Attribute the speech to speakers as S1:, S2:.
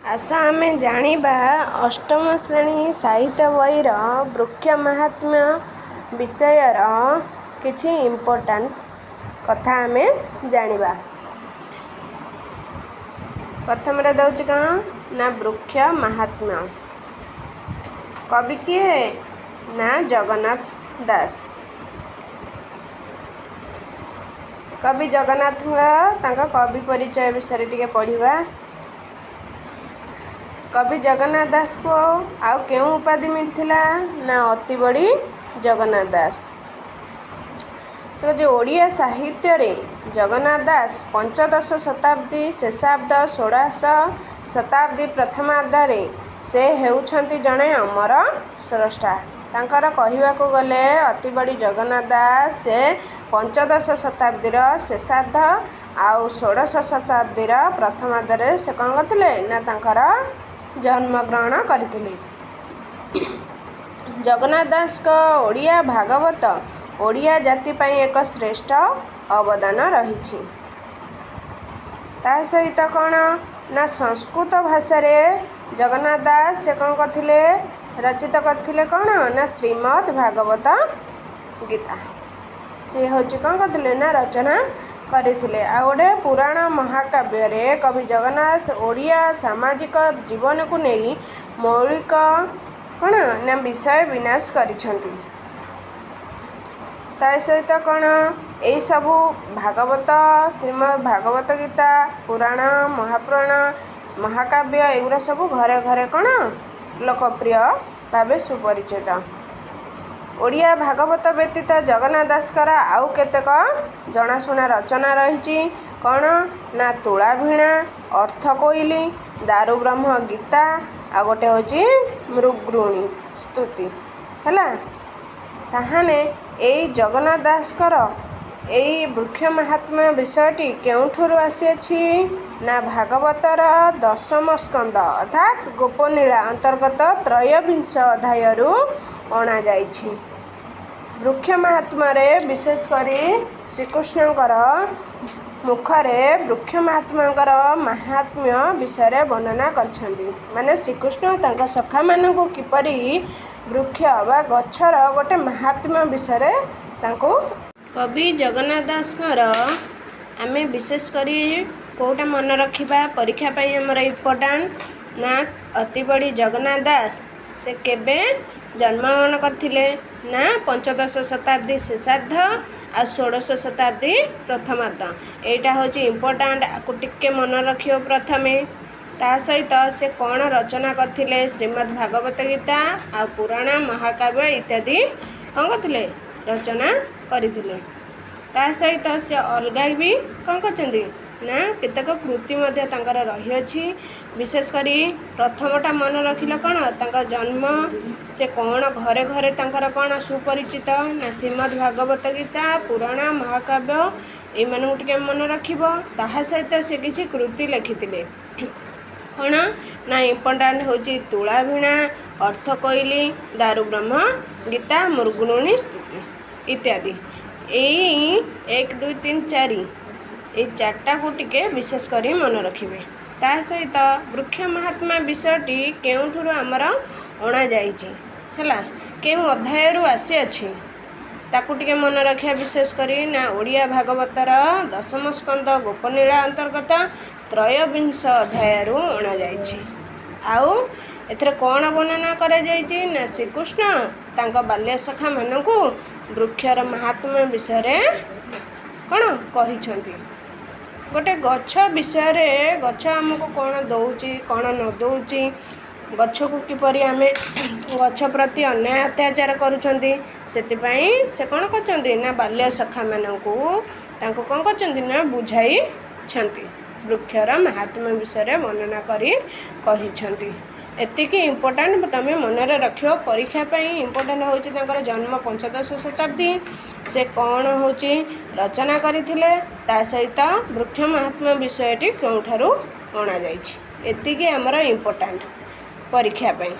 S1: ଆସ ଆମେ ଜାଣିବା ଅଷ୍ଟମ ଶ୍ରେଣୀ ସାହିତ୍ୟ ବହିର ବୃକ୍ଷ ମାହାତ୍ମ୍ୟ ବିଷୟର କିଛି ଇମ୍ପୋର୍ଟାଣ୍ଟ କଥା ଆମେ ଜାଣିବା। ପ୍ରଥମରେ ଦେଉଛି କ'ଣ ନା ବୃକ୍ଷ ମାହାତ୍ମ୍ୟ। କବି କିଏ ନା ଜଗନ୍ନାଥ ଦାସ। କବି ଜଗନ୍ନାଥଙ୍କ ତାଙ୍କ କବି ପରିଚୟ ବିଷୟରେ ଟିକେ ପଢ଼ିବା। କବି ଜଗନ୍ନାଥ ଦାସଙ୍କୁ ଆଉ କେଉଁ ଉପାଧି ମିଳିଥିଲା ନା ଅତିବଡ଼ି ଜଗନ୍ନାଥ ଦାସ। ସେ କହୁଛି, ଓଡ଼ିଆ ସାହିତ୍ୟରେ ଜଗନ୍ନାଥ ଦାସ ପଞ୍ଚଦଶ ଶତାବ୍ଦୀ ଶେଷାବ୍ଦ, ଷୋଡ଼ଶ ଶତାବ୍ଦୀ ପ୍ରଥମାର୍ଦ୍ଧରେ ସେ ହେଉଛନ୍ତି ଜଣେ ଅମର ସ୍ରଷ୍ଟା। ତାଙ୍କର କହିବାକୁ ଗଲେ ଅତିବଡ଼ି ଜଗନ୍ନାଥ ଦାସ ସେ ପଞ୍ଚଦଶ ଶତାବ୍ଦୀର ଶେଷାର୍ଦ୍ଧ ଆଉ ଷୋଡ଼ଶ ଶତାବ୍ଦୀର ପ୍ରଥମାର୍ଦ୍ଧରେ ସେ କ'ଣ କରିଥିଲେ ନା ତାଙ୍କର ଜନ୍ମଗ୍ରହଣ କରିଥିଲେ। ଜଗନ୍ନାଥ ଦାସଙ୍କ ଓଡ଼ିଆ ଭାଗବତ ଓଡ଼ିଆ ଜାତି ପାଇଁ ଏକ ଶ୍ରେଷ୍ଠ ଅବଦାନ ରହିଛି। ତା ସହିତ କ'ଣ ନା ସଂସ୍କୃତ ଭାଷାରେ ଜଗନ୍ନାଥ ଦାସ ସେ କ'ଣ କରିଥିଲେ? ରଚିତ କରିଥିଲେ କ'ଣ ନା ଶ୍ରୀମଦ୍ ଭାଗବତ ଗୀତା। ସିଏ ହେଉଛି କ'ଣ କରିଥିଲେ ନା ରଚନା କରିଥିଲେ। ଆଉ ଗୋଟେ ପୁରାଣ ମହାକାବ୍ୟରେ କବି ଜଗନ୍ନାଥ ଓଡ଼ିଆ ସାମାଜିକ ଜୀବନକୁ ନେଇ ମୌଳିକ କ'ଣ ନା ବିଷୟ ବିନ୍ୟାସ କରିଛନ୍ତି। ତା ସହିତ କ'ଣ ଏଇସବୁ ଭାଗବତ, ଶ୍ରୀମଦ୍ ଭାଗବତ ଗୀତା, ପୁରାଣ, ମହାପୁରାଣ, ମହାକାବ୍ୟ ଏଗୁଡ଼ା ସବୁ ଘରେ ଘରେ କ'ଣ ଲୋକପ୍ରିୟ ଭାବେ ସୁପରିଚିତ। ଓଡ଼ିଆ ଭାଗବତ ବ୍ୟତୀତ ଜଗନ୍ନାଥ ଦାସଙ୍କର ଆଉ କେତେକ ଜଣାଶୁଣା ରଚନା ରହିଛି। କ'ଣ ନା ତୁଳାଭିଣା, ଅର୍ଥକୋଇଲି, ଦାରୁବ୍ରହ୍ମ ଗୀତା, ଆଉ ଗୋଟେ ହେଉଛି ମୃଗୁଣୀ ସ୍ତୁତି। ହେଲା, ତାହାନେ ଏଇ ଜଗନ୍ନାଥ ଦାସଙ୍କର ଏଇ ବୃକ୍ଷ ମାହାତ୍ମ୍ୟ ବିଷୟଟି କେଉଁଠାରୁ ଆସିଅଛି ନା ଭାଗବତର ଦଶମ ସ୍କନ୍ଦ ଅର୍ଥାତ୍ ଗୋପନୀଳା ଅନ୍ତର୍ଗତ ତ୍ରୟୋବିଂଶ ଅଧ୍ୟାୟରୁ ଅଣାଯାଇଛି। ବୃକ୍ଷ ମାହାତ୍ମ୍ୟରେ ବିଶେଷ କରି ଶ୍ରୀକୃଷ୍ଣଙ୍କର ମୁଖରେ ବୃକ୍ଷ ମାହାତ୍ମ୍ୟଙ୍କର ମାହାତ୍ମ୍ୟ ବିଷୟରେ ବର୍ଣ୍ଣନା କରିଛନ୍ତି। ମାନେ ଶ୍ରୀକୃଷ୍ଣ ତାଙ୍କ ସଖାମାନଙ୍କୁ କିପରି ବୃକ୍ଷ ବା ଗଛର ଗୋଟେ ମାହାତ୍ମ୍ୟ ବିଷୟରେ ତାଙ୍କୁ। କବି ଜଗନ୍ନାଥ ଦାସଙ୍କର ଆମେ ବିଶେଷ କରି କେଉଁଟା ମନେ ରଖିବା ପରୀକ୍ଷା ପାଇଁ ଆମର ଇମ୍ପୋର୍ଟାଣ୍ଟ ନା ଅତିବଡ଼ି ଜଗନ୍ନାଥ ଦାସ ସେ କେବେ ଜନ୍ମଗ୍ରହଣ କରିଥିଲେ ନା ପଞ୍ଚଦଶ ଶତାବ୍ଦୀ ଶେଷାର୍ଦ୍ଧ ଆଉ ଷୋଡ଼ଶ ଶତାବ୍ଦୀ ପ୍ରଥମାର୍ଦ୍ଧ। ଏଇଟା ହେଉଛି ଇମ୍ପୋର୍ଟାଣ୍ଟ, ଆକୁ ଟିକେ ମନେ ରଖିବ ପ୍ରଥମେ। ତା ସହିତ ସେ କ'ଣ ରଚନା କରିଥିଲେ? ଶ୍ରୀମଦ୍ ଭାଗବତ ଗୀତା ଆଉ ପୁରାଣ ମହାକାବ୍ୟ ଇତ୍ୟାଦି କ'ଣ କରିଥିଲେ? ରଚନା କରିଥିଲେ। ତା ସହିତ ସେ ଅଲଗା ବି କ'ଣ କରିଛନ୍ତି ନା କେତେକ କୃତି ମଧ୍ୟ ତାଙ୍କର ରହିଅଛି। ବିଶେଷ କରି ପ୍ରଥମଟା ମନେ ରଖିଲ କ'ଣ ତାଙ୍କ ଜନ୍ମ, ସେ କ'ଣ ଘରେ ଘରେ ତାଙ୍କର କ'ଣ ସୁପରିଚିତ ନା ଶ୍ରୀମଦ୍ ଭାଗବତ ଗୀତା, ପୁରାଣ, ମହାକାବ୍ୟ, ଏଇମାନଙ୍କୁ ଟିକେ ମନେ ରଖିବ। ତାହା ସହିତ ସେ କିଛି କୃତି ଲେଖିଥିଲେ। କ'ଣ ନା ଇମ୍ପୋର୍ଟାଣ୍ଟ ହେଉଛି ତୁଳାଭିଣା, ଅର୍ଥକୋଇଲି, ଦାରୁବ୍ରହ୍ମ ଗୀତା, ମୃଗୁଣୀ ସ୍ତୁତି ଇତ୍ୟାଦି। ଏଇ 1, 2, 3, 4, ଏଇ ଚାରିଟାକୁ ଟିକେ ବିଶେଷ କରି ମନେ ରଖିବେ। ତା ସହିତ ବୃକ୍ଷ ମହାତ୍ମା ବିଷୟଟି କେଉଁଠାରୁ ଆମର ଅଣାଯାଇଛି, ହେଲା, କେଉଁ ଅଧ୍ୟାୟରୁ ଆସିଅଛି, ତାକୁ ଟିକେ ମନେ ରଖିବା ବିଶେଷ କରି ନା ଓଡ଼ିଆ ଭାଗବତର ଦଶମ ସ୍କନ୍ଦ ଗୋପନୀଳା ଅନ୍ତର୍ଗତ ତ୍ରୟୋବିଂଶ ଅଧ୍ୟାୟରୁ ଅଣାଯାଇଛି। ଆଉ ଏଥିରେ କ'ଣ ବର୍ଣ୍ଣନା କରାଯାଇଛି ନା ଶ୍ରୀକୃଷ୍ଣ ତାଙ୍କ ବାଲ୍ୟ ସଖାମାନଙ୍କୁ ବୃକ୍ଷର ମାହାତ୍ମ୍ୟ ବିଷୟରେ କ'ଣ କହିଛନ୍ତି। ଗୋଟେ ଗଛ ବିଷୟରେ, ଗଛ ଆମକୁ କ'ଣ ଦେଉଛି, କ'ଣ ନ ଦେଉଛି, ଗଛକୁ କିପରି ଆମେ ଗଛ ପ୍ରତି ଅନ୍ୟାୟ ଅତ୍ୟାଚାର କରୁଛନ୍ତି, ସେଥିପାଇଁ ସେ କ'ଣ କରୁଛନ୍ତି ନା ବାଲ୍ୟ ସଖାମାନଙ୍କୁ ତାଙ୍କୁ କ'ଣ କରୁଛନ୍ତି ନା ବୁଝାଇଛନ୍ତି, ବୃକ୍ଷର ମାହାତ୍ମ୍ୟ ବିଷୟରେ ବର୍ଣ୍ଣନା କରି କହିଛନ୍ତି। ଏତିକି ଇମ୍ପୋର୍ଟାଣ୍ଟ ତୁମେ ମନରେ ରଖିବ ପରୀକ୍ଷା ପାଇଁ। ଇମ୍ପୋର୍ଟାଣ୍ଟ ହେଉଛି ତାଙ୍କର ଜନ୍ମ ପଞ୍ଚଦଶ ଶତାବ୍ଦୀ, ସେ କ'ଣ ହେଉଛି ରଚନା କରିଥିଲେ, ତା ସହିତ ବୃକ୍ଷ ମାହାତ୍ମ୍ୟ ବିଷୟଟି କେଉଁଠାରୁ ଅଣାଯାଇଛି। ଏତିକି ଆମର ଇମ୍ପୋର୍ଟାଣ୍ଟ ପରୀକ୍ଷା ପାଇଁ।